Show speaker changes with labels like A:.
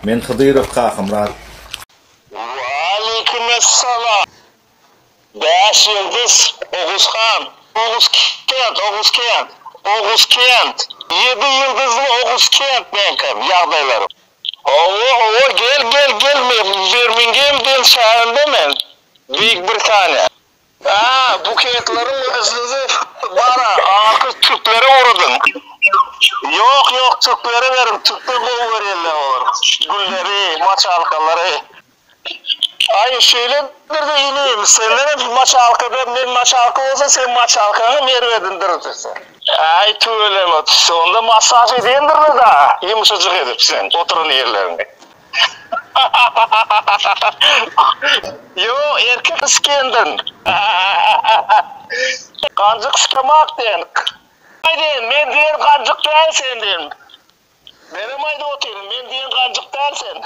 A: Men Hydyrow Kakamyrat.
B: Waleýkimessalam. Bäş ýyldyz Oguzhan. Oguzkent, Oguzkent. Oguzkent. Ýedi ýyldyzly Oguzkent meňkem ýagdaýlarym. Hawa, hawa, gel, gel, gel, Birmingem diýen şäherinde men. Beýik Britaniýa. Ä, buketleriň özüňizi bara, arky türklere ugradyň. Ýok, ýok, türklere beriň, türkler gowy görýärler olar. Gülleri, maçalkalary. Aý, şeýledir-de inim, sendenem maçalkada, men maçalka bolsa, sen maçalkaňam erbedindir. Äý, tüweleme, onda massaž edýändirler-dä, ýumşajyk edip sen oturan ýerleriňi. Ýok, erkek iskendiň. Ganjyk sykamak diýen. Aý diýen, men diýen ganjyk däl sen diýen. Menem aýdyp otyryn, men diýen ganjyk däl sen.